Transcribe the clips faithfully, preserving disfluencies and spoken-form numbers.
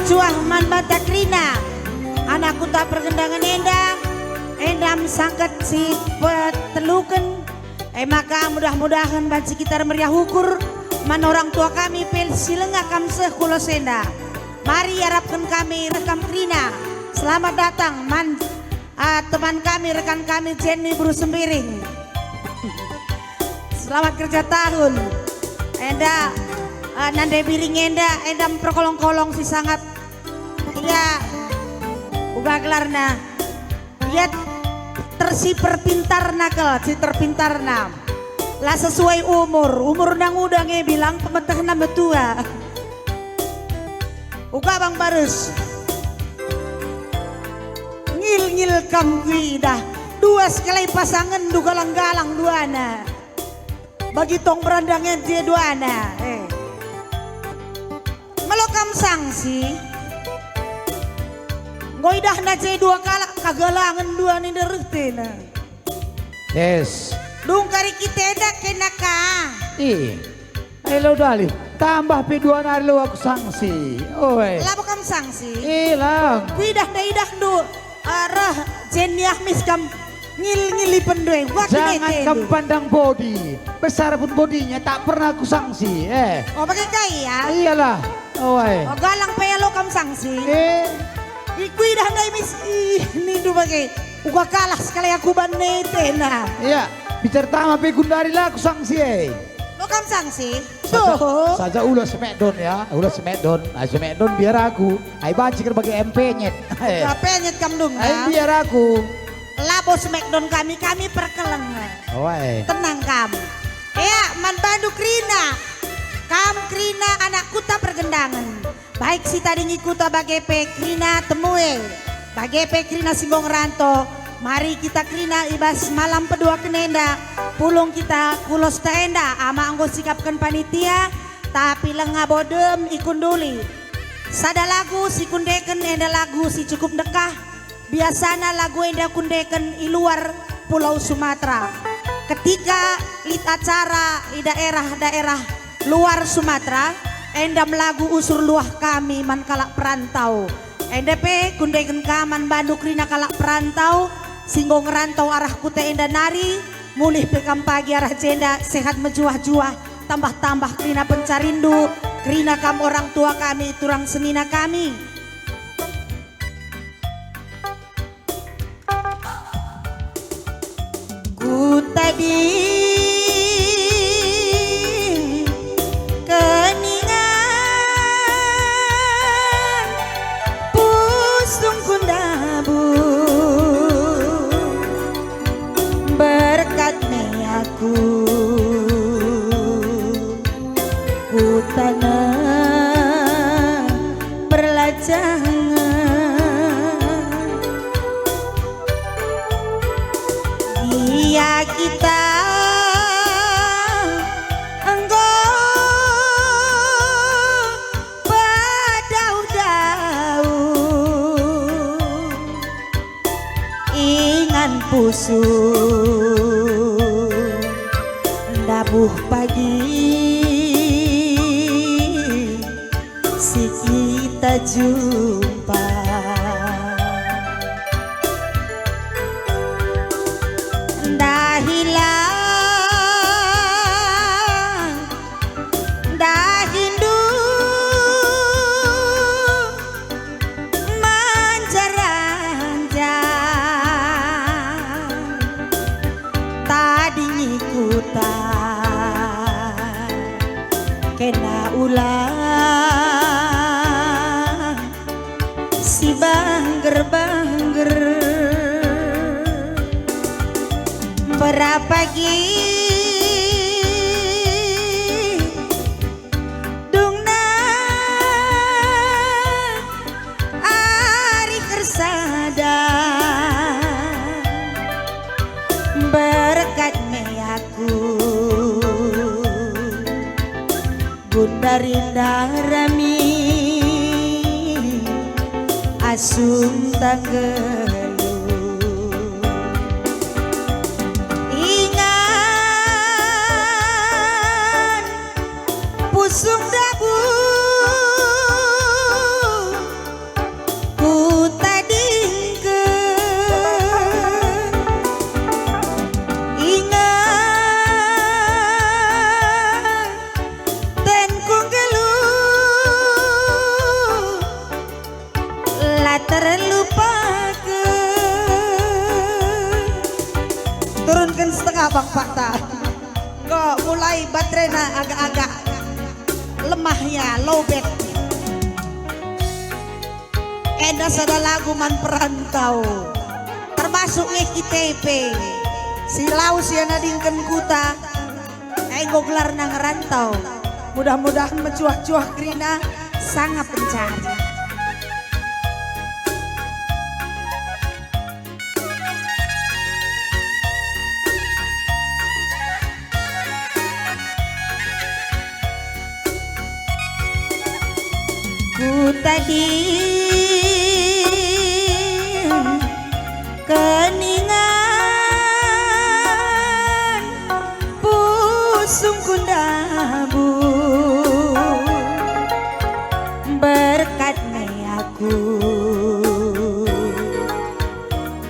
Juah man banta kerina anak kuta pergendangen enda, enda me sangket si peteluken. E maka mudah-mudahen banci kita ermeriah ukur man orang tua kami pe si langa kam seh ku los enda. Mari iarapken kami reh kam kerina. Selamat datang man, ah, teman kami, rekan kami Jenny Beru Sembiring. Selamat kerja tahun. Enda, ah, nande biring enda, enda me perkolong-kolong si sangat, ia, uga gelarna. Ia ter-, si perpintarna kal, si terpintarna. La sesuai umur, umurna nguda nge bilang pemetehna metua. Uga bang baris. Ngil-ngil kam kuidah, dua sekalai pasangenndu galang-galang duana. Bagi tong berandang e je duana, eh. Melo kam sangsi. Enggo idahna je dua kalak kagalangen dua ninda reh tena. Yes. Dung kari kita enda kena ka. Ih. Ayo lo dali. Tambah pe dua nari lo aku sangsi. Oe. Labo kam sangsi. Ilang. Kuidah nda idahndu. Arah, Jenny Ahmis kam ngil-ngili pendue. Jangan kam pandang bodi, besar pun bodinya tak pernah kusangsi, eh. Oh, bage kai ya? Iyalah, oh, eh. Oh, galang pe lo kam sangsi. Eh. Ikuidah ndai mis, ih, nindu bage. Uga kalah sekali aku ban netena. Iya, bicara tama pe gundari la kusangsi, eh. Lo kam sangsi? Saja, saja ula semekdon ya, ula semekdon. Ai semekdon biar aku. Ai banci kal bage em penyet. Uga penyet kam dung, ai biar aku. Labo semekdon kami, kami perkeleng. Oe. Tenang kam. Ea, man bandu kerina. Kam kerina anak kuta pergendangen. Baik si tading i kuta bage pe kerina temue, bage pe kerina si enggo ngeranto, mari kita kerina i bas malam peduaken enda, pulung kita ku losta enda, ama enggo sikapken panitia, tapi langa bodem ikunduli. Sada lagu si kundeken enda lagu si cukup ndekah, biasana lagu enda kundeken i luar Pulau Sumatera. Ketika lit acara i daerah-daerah luar Sumatera, enda me lagu usur luah kami man kalak perantau. Enda pe kundeken ka man bandu kerina kalak perantau, si enggo ngerantau arah kuta enda nari, mulih pe kam pagi arah jenda sehat mejuah-juah, tambah-tambah kerina pencarindu, kerina kam orang tua kami, turang senina kami. Ku tading keningan pusungku ndabuh, berkat me aku. Ku taneh perlajangen. Ia kita enggo bedauh-dauh. Ingan pusung ndabuh pagi si kita jumpa. Ndahilah dahindu manjaranjang, tadingi kuta kena ulang si bangger-bangger. Berapa gi dungna ari ersada, berkat me aku. Gundari ndarami asum tanggelu. Ingan pusung dabuh agak-agak lemah ya, lobet. Enda sada lagu man perantau, termasuk nge kita pe si lau si nadingken kuta, enggo gelarna ngerantau. Mudah-mudahan mecuah-cuah kerina sanga pencari. Ku tading keningan pusungku ndabuh, berkat me aku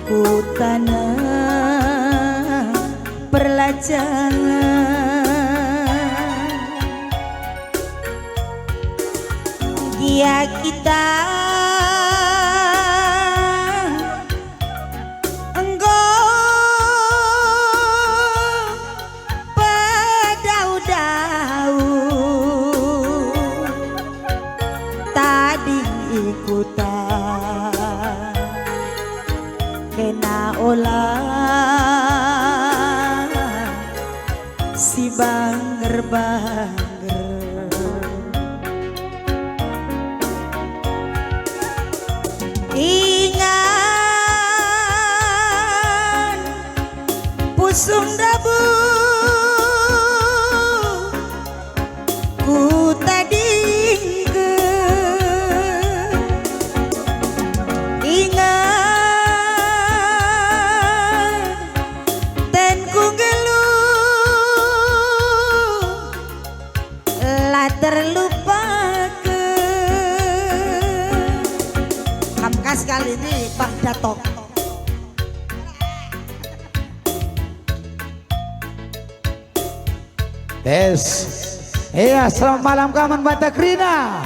ku taneh perlajangen. Gia kita enggo pedau-dau tading i kuta, kena ola si bangger-bangger. Ingan pusung ndabuh ku tadingken. Ingan tenku nggeluh la terlupaken. Kam kas kali ini, Bang Datok. Tes. Iya, selamat malam ka man banta kerina.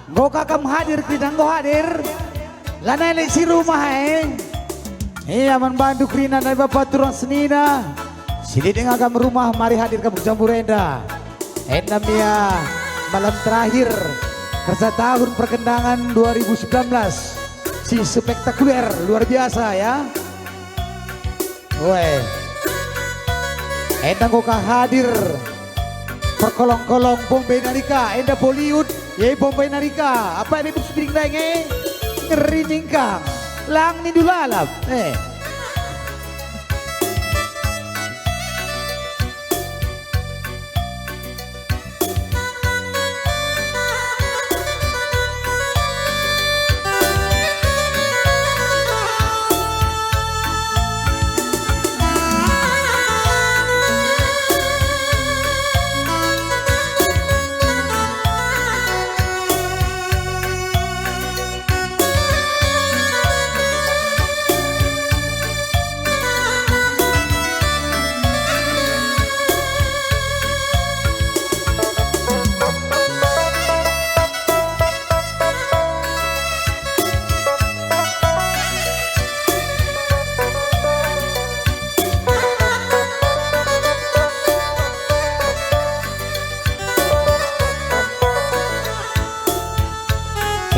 Enggo ka kam hadir, kerina enggo hadir. Lanai lit si rumah, eh. Iya, man bandu kerina nai bapa turang senina. Si lit denga kam rumah, mari hadir kam ku jambur enda. Enda me ia malam terakhir kerja tahun perkendangan dua ribu sembilan belas. Si spektakuler, luar biasa, ya. Weh. Enda enggo ka hadir perkolong-kolong Bombay nari ka, enda Bollywood, ye Bombay nari ka. Apa ribut sipiring ndai nge? Ngeri ningkang. Lang nindu lalap. Eh.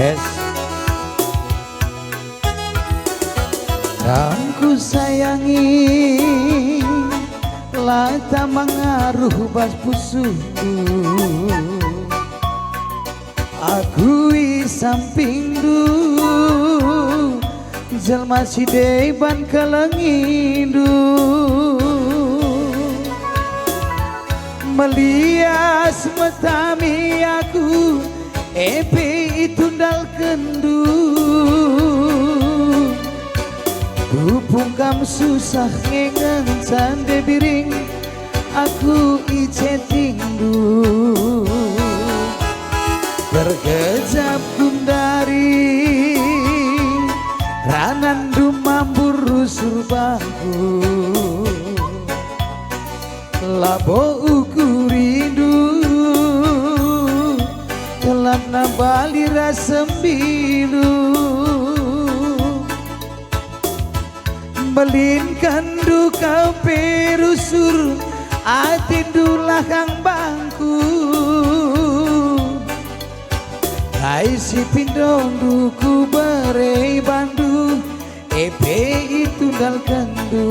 Es. Kam kusayangi, la tama ngaruh bas pusuhku. Aku i sampingndu, jelma si deban kelengindu. Melias metami aku, e pe itundalkenndu. Kupungkam susah nge ngenca nde biring aku i chattingndu. Terkejap kundari ranandu mambur rusur bangku. Labo ukurindu, telatna bali ras sembindu. Mbelinkenndu kau pe rusur, atendu lahang bangku. Ai si pindondu kubere bandu, e pe itundalkenndu.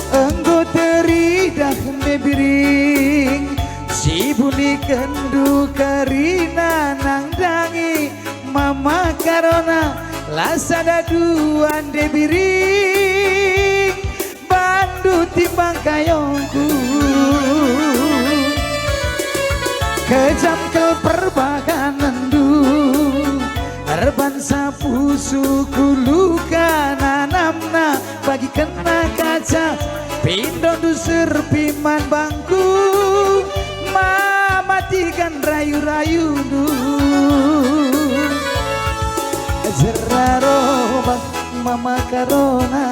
Enggo teridah nde biring, si bunikenndu kerina nandangi Mama Karona, la sada dua nde biring. Bandu timbang kayongku. Kejam kal perbahanenndu, erban sapu suku luka nanamna bagi kena kaca, pindondu serpiman bangku, mamatikan rayu-rayundu. Jera robah Mama Karona,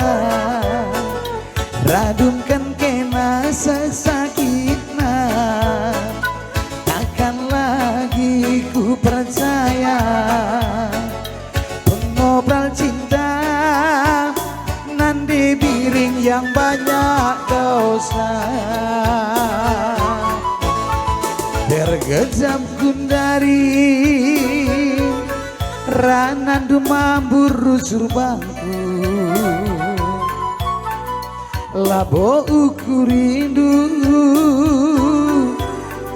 radumken kena sesakitna, takkan lagi ku percaya pengobral cinta nande biring yang banyak dosa. Tergejap gundari, ranandu mambur rusur bangku. Labo ukurindu,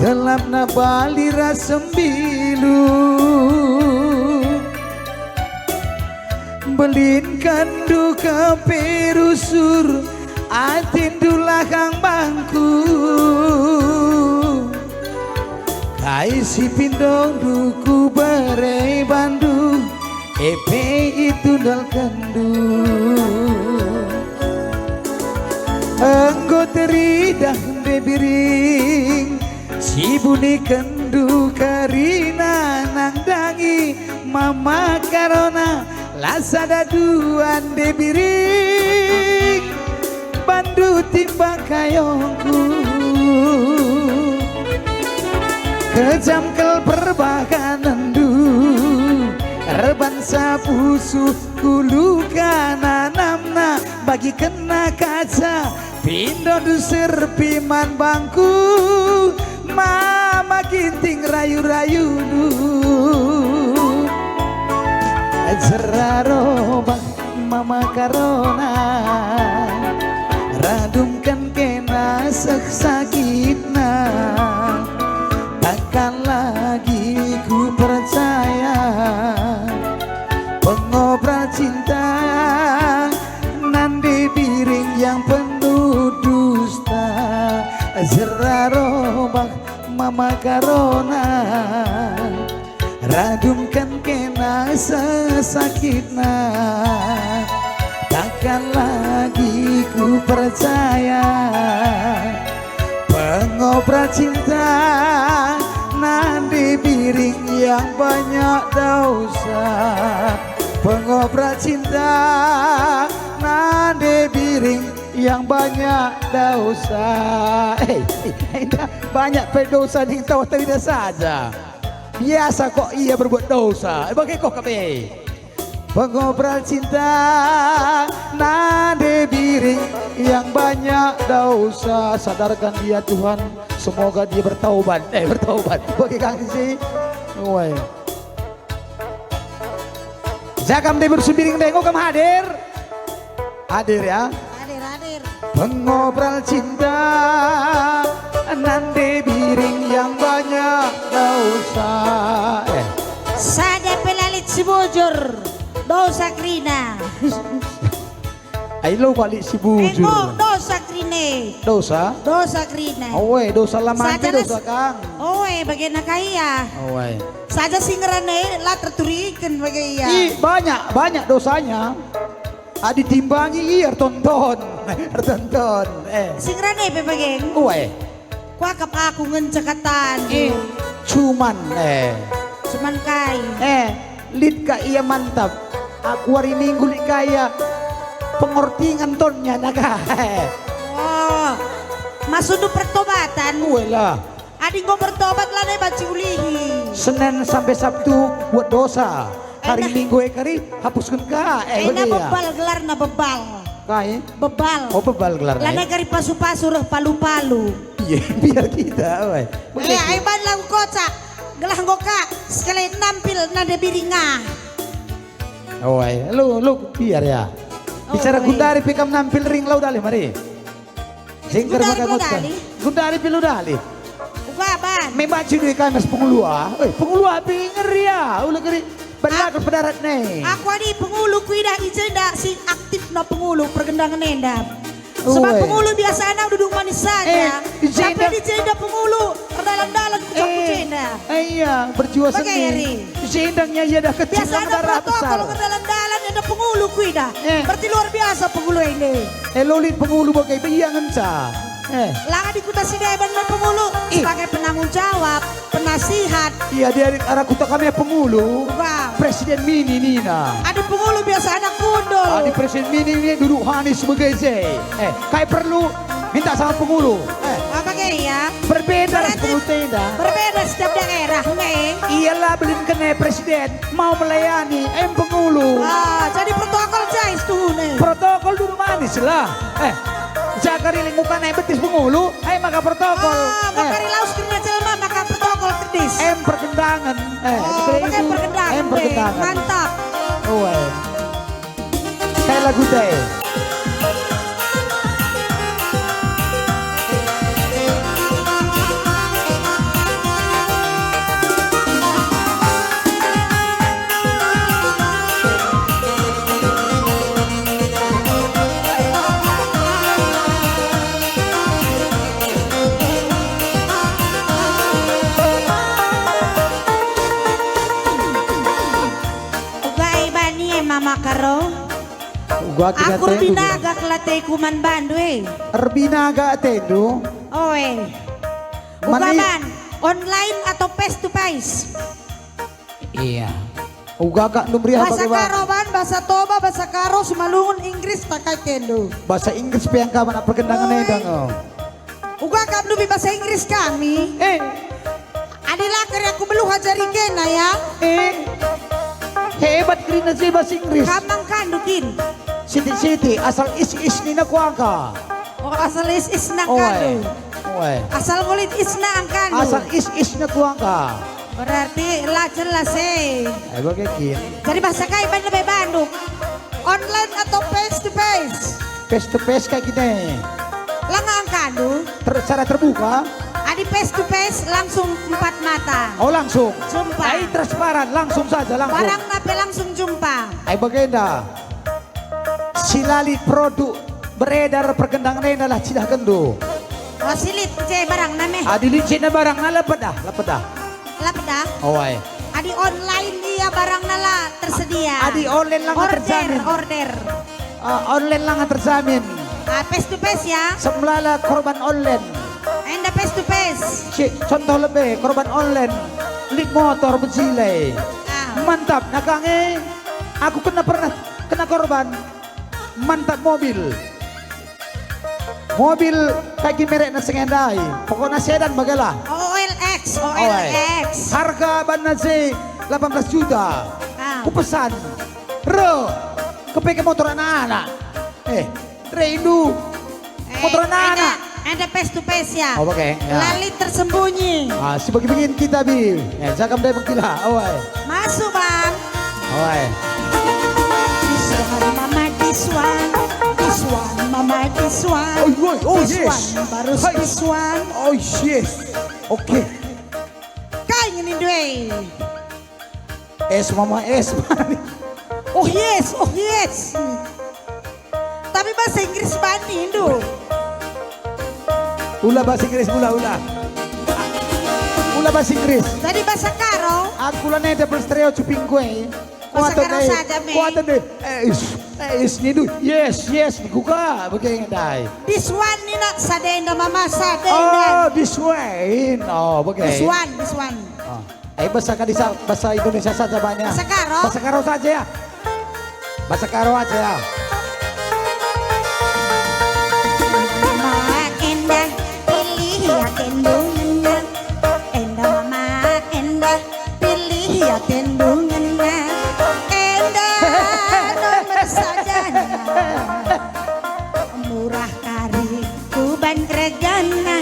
telapna bali ras sembilu. Mbelinkenndu kepe rusur, atendu lahang bangku. Kai si pindondu kubere bandu, e pe itundalkenndu. Enggo teridah nde biring, si bunikenndu kerina nandangi Mama Karona, la sada dua nde biring, bandu timbang kayongku. Kejam kal perbahanenndu, erban sapu suku luka nanamna bagi kena kaca, pindondu serpiman bangku, Mama Ginting rayu-rayundu. Jera robah Mama Karona, radumken kena seh sakitna, takkan lagi ku percaya pengobral cinta nande biring yang penuh dusta. Jera robah Mama Karona, radumken kena sesakitna, takkan lagi ku percaya pengobral cinta nande biring yang banyak dosa. Pengobral cinta nande biring yang banyak dosa. Eh, eh, banyak pe dosa ning tawah terida saja. Biasa kok ia berbuat dosa. Eh, bage kok kap e. Pengobral cinta nande biring yang banyak dosa. Sadarkan dia, Tuhan. Semoga dia bertaubat. Eh, bertaubat. Bage kang si. Woi. Jagam Debur Sembiring Dengo kam hadir? Hadir ya. Hadir, hadir. Pengobral cinta nande biring yang banyak dosa. Eh. Sada pe la lit si bujur, dosa kerina. Ai lo balik si bujur. Enggo dosa kerina. Dosa? Dosa kerina. Oe, dosa lama. Sada dosa kang. Oe, bagena kai ya. Oe. Saja si ngerana e la terturiken bage ia. Ih, banyak, banyak dosanya. Adi timbangi ia ertonton. Ertonton. Eh. Si ngerana e pe bage. Ue. Kuakap aku ngenca katan. Eh, cuman, eh. Cuman kai. Eh, lit ka ia mantap. Aku hari Minggu lit ka ia pengortingan tonnya naga. Oh. Maksudndu pertobatan? Ue lah. Adi enggo bertobat lanai banci ulihi. Senen sampe Sabtu buat dosa. Hari Minggu e kari hapusken ka. Eh, enda bebal gelarna, bebal. Kai? Bebal. Oh, bebal gelarna. Lanai kari pasu-pasu reh palu-palu. Biar kita, oi. Eh, ai ban lagu kocak. Gelah enggo ka, sekali nampil nande biringa. Oi, lu, lu biar ya. Bicara gundari pe kam nampil ring lau dali mari. Jengker gundari maka pe lu dali. Gundari pe lu dali. Uga ban. Memang cudi kami pengulu ah. Eh, pengulu api ngeri ya. Ula ngeri. Berlaku pedarat ne. Aku adi pengulu kuidah i jenda si aktif no pengulu pergendangen enda. Sebab pengulu biasana duduk manis saja. Eh, tapi di jenda pengulu erdalan-dalan ku jenda. Eh, iya, berjuang sendiri. Jendangnya ia dah kecil. Biasana protokol erdalan-dalan ada pengulu kuidah. Eh. Berarti luar biasa pengulu ini. Eh, lolit pengulu bagai biang ngenca. Eh. Langa di kuta si deban me pengulu sebagai penanggung jawab. Penasihat. Iya, dia di arah kuta kami pengulu. Presiden mini nina. Adi pengulu biasa anak kundul. Adi presiden mini ini duduk hanis sebagai je. Eh, kai perlu minta sama pengulu. Eh. Apa ke ya? Berbeda lah pengulu tenda. Berbeda setiap daerah, me. Iyalah, belin kene presiden mau melayani, em pengulu. Ah, jadi protokol jais tuh ne. Protokol duduk manis lah. Eh, jaga riling muka naik betis pengulu. Ai maka protokol. Ah, maka eh. Rilausi kerina jelma maka protokol kedis. Em pergendangen. Eh, oh, pakai pergendangen. Em pergendangen. Mantap. Oh, eh. Kayak lagu teh. Uga ibani e mama karo. Uga aku erbinaga kelateku man bandu e. Erbinaga atendu. Oe. Uga ban online atau face to face? Iya. Uga kak ndu meriah bahasa Karo ban, bahasa Toba, bahasa Karo, Simalungun, Inggris, takai kendu. Bahasa Inggris pe angka mana perkendangan enda ngo. Uga kak ndu bahasa Inggris kami. Eh. Adi la kari aku beluh ajari kena ya. Eh. Hebat kerina je bahasa Inggris. Kamang kandu kin. Siti-siti asal is-is nina kuangka. Oh, asal is-is nang kandu. Oe. Asal ngulit isna angkandu. Asal is-is nina kuangka. Berarti la jelas e. Eh, bage kin. Jadi bahasa kai ban lebe bandu? Online atau face to face? Face to face kayak gini. Langa angkandu. Ter-, secara terbuka. Adi face to face langsung empat mata. Oh, langsung. Jumpa. Ai transparan, langsung saja, langsung. Barang nape langsung jumpa. Ai bagenda. Si la lit produk beredar pergendangen enda lah cidahkenndu. Oh, si lit je barangna me. Adi lit je barangna lepet dah, lepet dah. Lepet dah. Oh, ai. Adi online ia barangna la tersedia. Adi online langa terjamin. Order. Ah, online langa terjamin. Ah, face to face ya. Semlala korban online. Enda face to face. Si, contoh lebe korban online. Lit motor bejile. Ah. Mantap, nakange. Aku kena pernah kena korban. Mantap mobil. Mobil kaki merekna sengendai. Pokokna sedan bagalah. O L X, O L X. Harga banna je delapan belas juta. Ah. Kupesan. Re, kepeke motor anak-anak. Eh, re indu. Eh, motor anak-anak. Enda, enda face to face ya. Oh, oke, ya. La lit tersembunyi. Ah, si bagi-bagin kita, Bi. Eh, jagam dai mengkila. Oh, eh. Masuk, Bang. Oh, eh. This one, mama, this one. This one, mama, this one. Oh, oh, oh, yes. This one, barus, this one. Oh, yes. Oke. Kai ngeni ndue? Es, mama, es, mari. Oh, yes, oh, yes. Tapi bahasa Inggris bani, Ndu. Ula bahasa Inggris, ula, ula. Ula bahasa Inggris. Jadi bahasa Karo. Aku la nenda plus stereo cuping kue. Bahasa Karo saja, me. Kuat deh. Eh, is, eh, is, nindu. Yes, yes, niku ka, bagi ndai. This one nina sadenda, mama, sadenda. Oh, this way. Oh, bagi. This one, this one. Oh. Eh, bahasa Kadisa, bahasa Indonesia saja banyak. Bahasa Karo? Bahasa Karo saja ya. Bahasa Karo aja ya. Mama endah, pilih ya kendungna. Endah mama endah, pilih ya kendungna. Endah nomor sajana. Murah kari. Kuban regana.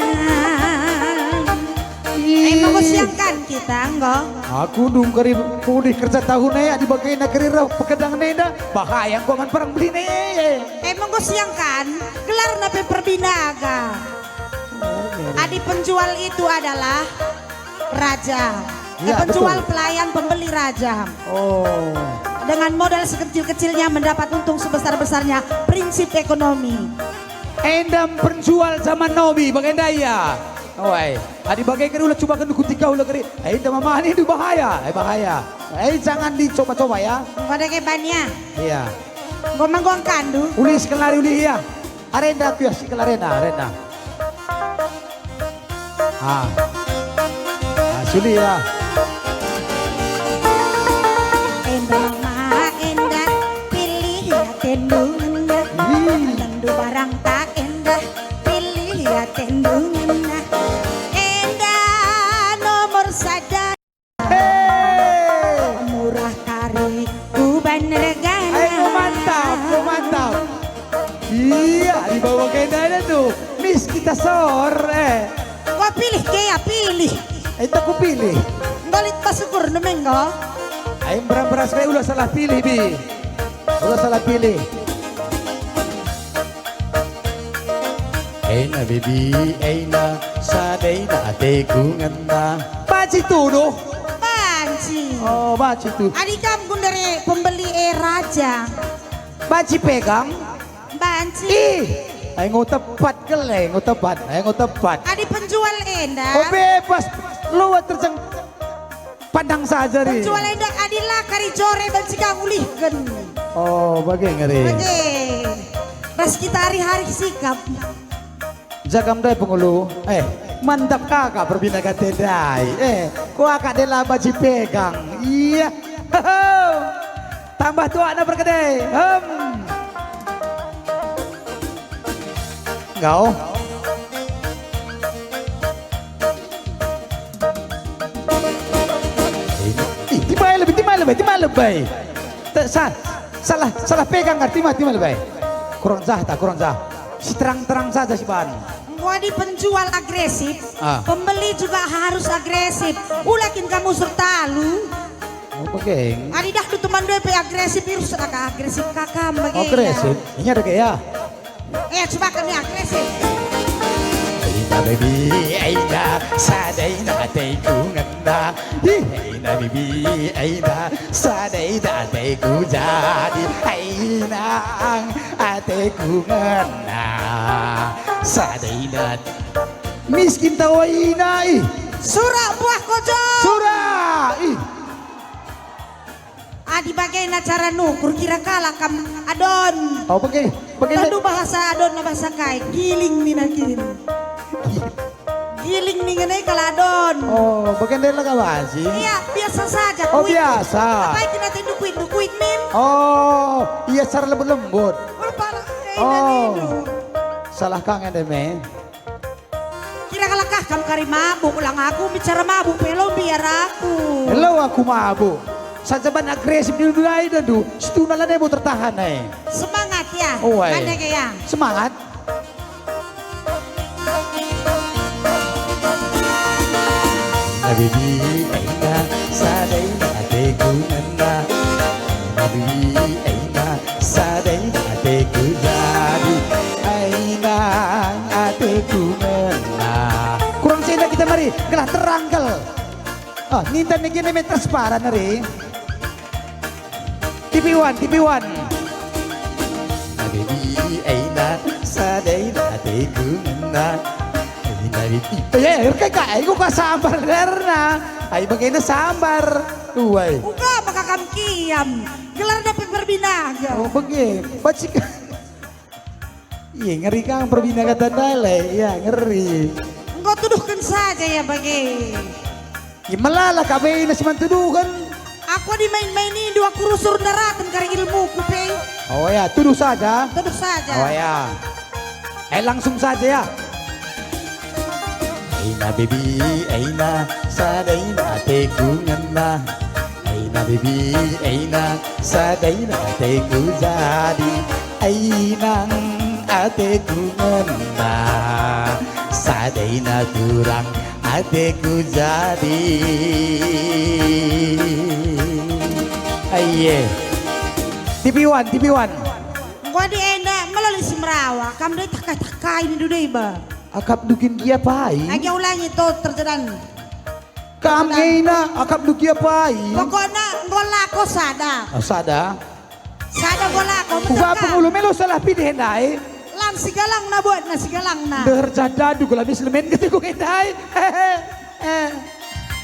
Siangkan kita, enggo. Aku dung kari pulih kerja tahun e, adi bagena kari reh pekedang nenda, bahaya enggo man perang beli ne. Eh, menggo siangkan, gelarna pe perbinaga. Adi penjual itu adalah raja. Eh, ya, penjual, betul. Pelayan, pembeli raja. Oh. Dengan modal sekecil-kecilnya mendapat untung sebesar-besarnya. Prinsip ekonomi. Enda penjual zaman Nabi, bagenda ia. Oi, adi bage kari ula cubaken kutika ula kari. Enda mama nindu bahaya, eh, bahaya. Eh, jangan dicoba-coba ya. Enggo dage bania. Iya. Enggo manggo angkandu. Ulih sekelari ulih ia. Arenda aku ya, sekelarena, arenda. Ah. Ah, suli ya. Enda mama, enda pilih ya tendungna. Ih. Tendu barang tak enda, pilih ya tendungna. Enda nomor sada. Hei. Murah kari kuban regana. Ayo, mantap, mantap. Iya, dibawa kena ada tuh. Mis kita sore. Wah, pilih ke ya, pilih. Itu aku pilih. Enggo lit bas ukur neme enggo. Ayo, beras-beras kayak ulah salah pilih, Bi. Ulah salah pilih. Ena bibi, ena, sada ena ateku ngena. Banci tuduh. Banci. Oh, banci tuh. Adi kam gundare pembeli e raja. Banci pegang. Banci. Ih, ayo enggo tepat kele, enggo tepat, ayo enggo tepat. Adi penjual enda. Oh, bebas. Luat terjeng. Pandang saja, ri. Penjual enda adi la kari jore banci ka ulihken. Oh, bage ngeri. Bage. Ras kita hari-hari sikap. Jagam ndai pengulu. Eh, mantap kaka perbinaga tedai. Eh, kuaka dela banci pegang. Iya. Tambah tuakna perkede. Hem. Enggau. Ih, timai lebih, timai lebih, timai lebih. Te-, sa-, salah, salah pegang ngerti mah, timai lebih. Kurang jah ta, kurang jah. Si terang-terang saja si ban. Enggo adi penjual agresif, ah, pembeli juga harus agresif. Ula kin kamu sertalu. Oh, begeng. Adi dah tu teman dua pe agresif, irus aka agresif kakam bage. Agresif. Ini ada gaya. Eh, coba kami agresif. Ina bibi, ina, sada ina ateku ngena. Ih, ina bibi, ina, sada ina ateku jadi. Ina, ateku ngena. Sada ina. Miskin tawa ina, ih. Surak buah kojok. Surak, ih. Adi bagena cara nukur, kira kalak kam adon. Oh, bage, bage. Bandu bahasa adon, bahasa kai? Giling nina kin. Giling ningen e kalak adon. Oh, bage ndai laka banci. Iya, biasa saja. Oh, kuit. Biasa. Apai kena tindu kuit, kuit min? Oh, iya, cara lembut-lembut. Oh, parah. Eh, oh. Salah kang ende me. Kira kalak kam kari mabuk, lang aku bicara mabuk, pe lo mbiar aku. Elo aku mabuk. Saja ban agresif di dunia enda du, situhuna lanai bo tertahan ai. Semangat ya. Oh, ai. Mana ke ya? Semangat. Habibi, enda, sada enda ateku ngena. Habibi, enda, sada enda ateku jadi. Enda, ateku ngena. Kurang si enda kita mari, gelah terang kal. Ah, ninta nege neme transparan nari. T V One, T V One. Habibi, enda, sada enda ateku ngena. Enda, bibi. Eh, eh, kai, kai, enggo ka sambar derna. Ai bagena sambar. Tuai. Uga maka kam kiam. Gelarna pe perbinaga. Oh, bage. Bacik. Iya, ngeri kang perbinaga tandai le. Iya, ngeri. Enggo tuduhken saja ya bage. Ya, melala ka be ina si man tuduhken. Aku adi main-main indu aku rusur ndaraten kari ilmuku pe. Oh ya, tuduh saja. Tuduh saja. Oh ya. Eh, langsung saja ya. Ina bibi, ina, sada ina ateku ngena. Ina bibi, ina, sada ina ateku jadi. Ina, ateku ngena. Sadaina turang ateku jadi. Aye. T V One, T V One. Enggo adi enda melali si merawa, kam dai takai-takai ni dudai ba. Akapndu kin gia pai? Agi ulangi to terjedan. Kam nge ina, akapndu gia pai? Pokokna enggo lako sada. Ah, sada. Sada enggo lako, kuga menterka. Pengulu melo salah pilih ndai? Lang sigalangna buatna sigalangna. Ndeher jadadu kula mis lemen ketiku ndai. Eh.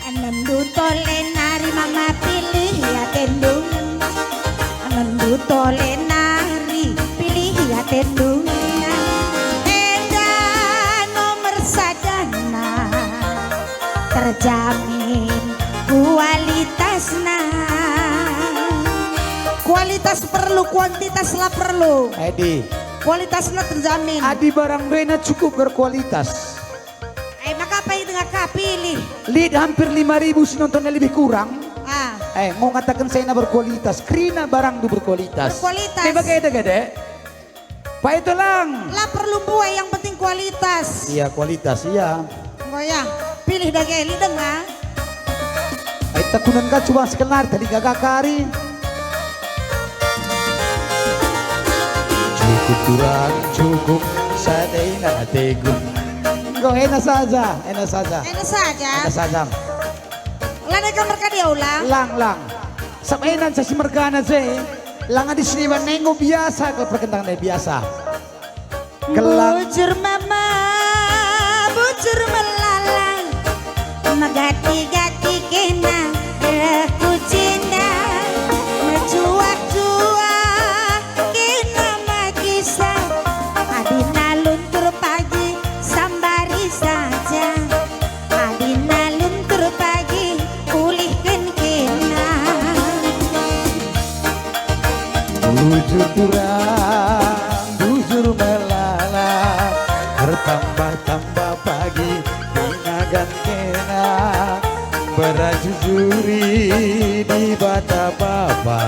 Anandu tole nari mama pilih atendu. Anandu tole nari pilih atendu. Enda nomor sadana terjamin kualitasna. Kualitas perlu, kuantitas la perlu. Adi. Kualitasna terjamin. Adi barang ndena cukup berkualitas. Eh, maka apa itu ngaka pilih? Lit hampir lima ribu si nontonnya lebih kurang. Ah. Eh, ngo ngataken saya berkualitas. Kerina barangndu berkualitas. Berkualitas. Ini bage dege, Dek. Pai to lang. La perlu mbue, yang penting kualitas. Iya, kualitas, iya. Enggo ya, pilih dage, lideng ah. Ai takunan ka cuba sekenar tadi gaga kari. Cukup kurang, cukup sadaina ateku. Enggo, ena saja, ena saja. Ena saja. Ena saja. Lanai ka merka dia ulang. Lang, lang. Sab ena si mergana je. Lang adi seniman enggo biasa kal perkentang ndai biasa. Gelang. Bujur mama, bujur melala, megati-gati kena reh ku jenda, mejuah-juah kena makisa, adina luntur pagi sambari saja. Adina luntur pagi ulihken kena. Bujur turang, bujur melala, ertambah-tambah pagi pinagan kena. Berajujuri Dibata Bapa,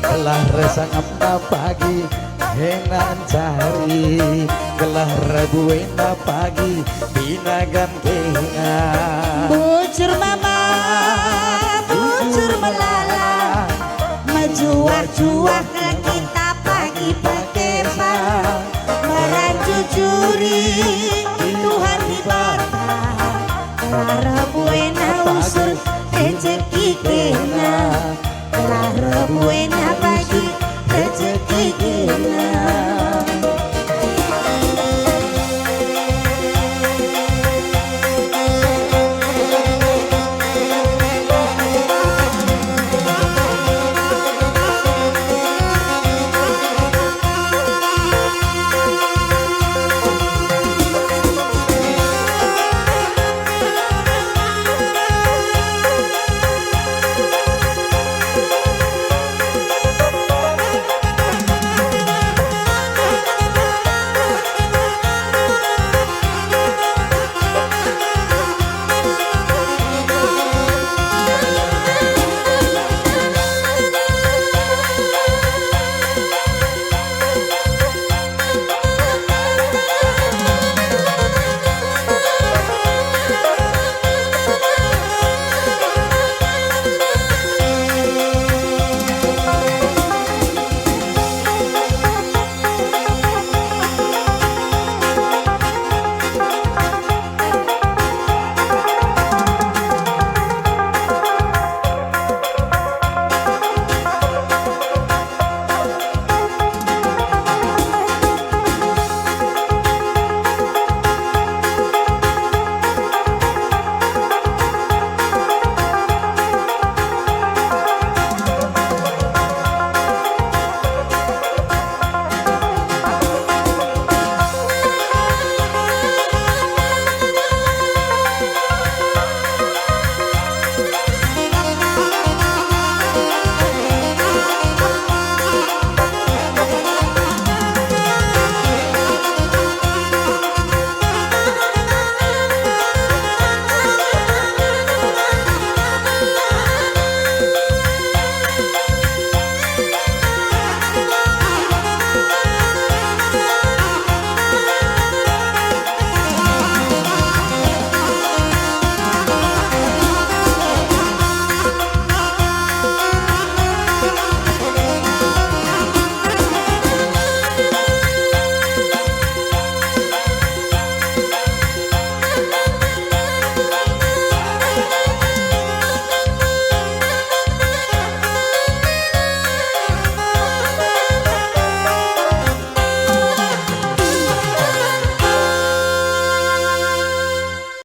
gelah ersangamna pagi ena ncari, gelah buena pagi pinagan kena. Bujur mama, bujur melala, mejuah-juah kal